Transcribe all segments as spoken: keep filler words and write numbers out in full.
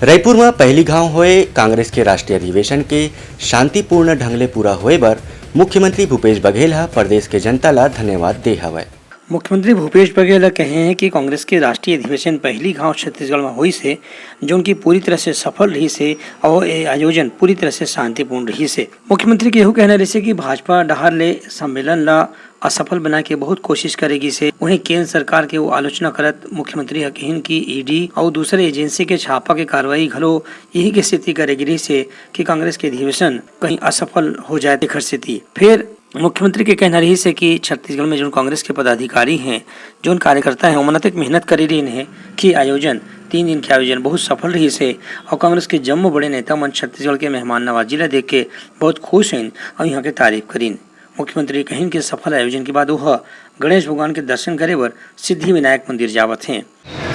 रईपुर म पहली घांव होए कांग्रेस के राष्ट्रीय अधिवेशन के शांतिपूर्ण ढंग ले पूरा होए बर मुख्यमंत्री भूपेश बघेल ह प्रदेश के जनता ला धन्यवाद दे हवय। मुख्यमंत्री भूपेश बघेल ह कहे हे कि कांग्रेस के राष्ट्रीय अधिवेशन पहली घांव छत्तीसगढ़ म होइस हे, जोन की पूरी तरह से सफल रहिस हे अउ ए आयोजन पूरी तरह से शांतिपूर्ण रहिस हे। मुख्यमंत्री के एहू कहना रहिस हे कि भाजपा डहार ले सम्मेलन ला असफल बनाए के बहुत कोशिश करे गिस हे। वहीं केंद्र सरकार के वो आलोचना करत मुख्यमंत्री ह कहिन कि ईडी अउ दूसरे एजेंसी के छापा के कार्रवाई घलो यही के सेती करे गिस हे कि कांग्रेस के अधिवेशन कहीं असफल हो जाए, तेखर सेती। फिर मुख्यमंत्री के कहना रहिस हे कि छत्तीसगढ़ में जोन कांग्रेस के पदाधिकारी हैं, जोन कार्यकर्ता हैं, ओमन अतेक मेहनत करे रहिन हे कि आयोजन, तीन दिन के आयोजन बहुत सफल रहिस हे अउ कांग्रेस के जम्मो बड़े नेता मन छत्तीसगढ़ के मेहमान नवाजी ला देख के बहुत खुश हैं अउ यहाँ के तारीफ करिन। मुख्यमंत्री कहिन कि सफल आयोजन के बाद ओह गणेश भगवान के दर्शन करे बर सिद्धि विनायक मंदिर जावत हें।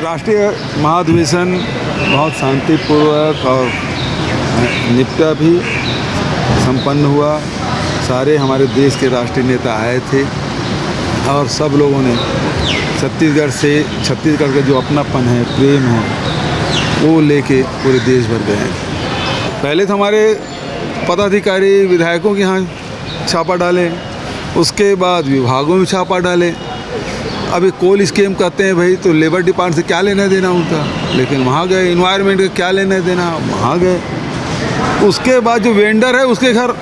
राष्ट्रीय महाधिवेशन बहुत शांतिपूर्वक और निपटा भी, संपन्न हुआ। सारे हमारे देश के राष्ट्रीय नेता आए थे और सब लोगों ने छत्तीसगढ़ से, छत्तीसगढ़ का जो अपनापन है, प्रेम है, वो लेके पूरे देश भर गए हैं। पहले तो हमारे पदाधिकारी विधायकों के यहाँ छापा डाले, उसके बाद विभागों में छापा डाले। अभी कोल स्कीम कहते हैं भाई, तो लेबर डिपार्टमेंट से क्या लेना देना उनका, लेकिन वहाँ गए, एनवायरनमेंट का क्या लेना देना, वहाँ गए। उसके बाद जो वेंडर है उसके घर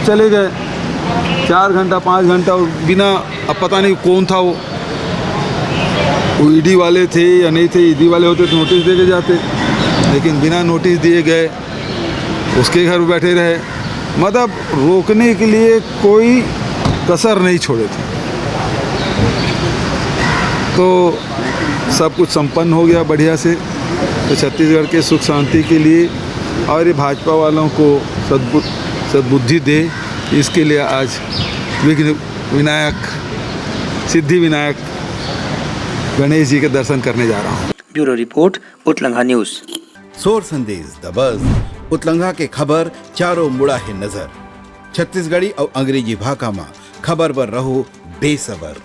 चले गए, चार घंटा पाँच घंटा, और बिना, अब पता नहीं कौन था वो, वो ईडी वाले थे या नहीं थे। ईडी वाले होते तो नोटिस दे के जाते, लेकिन बिना नोटिस दिए गए, उसके घर बैठे रहे। मतलब रोकने के लिए कोई कसर नहीं छोड़े थे। तो सब कुछ संपन्न हो गया बढ़िया से। तो छत्तीसगढ़ के सुख शांति के लिए और ये भाजपा वालों को सद्बु-, सद्बुद्धि दे, इसके लिए आज विघ्न विनायक, सिद्धि विनायक गणेश जी के दर्शन करने जा रहा हूँ। Bureau report, Utlangha news. सोर संदेश दबस, उतलंघा के खबर चारों मुड़ा हे नजर। छत्तीसगढ़ी अउ अंग्रेजी भाखा म खबर बर रहो बेसबर।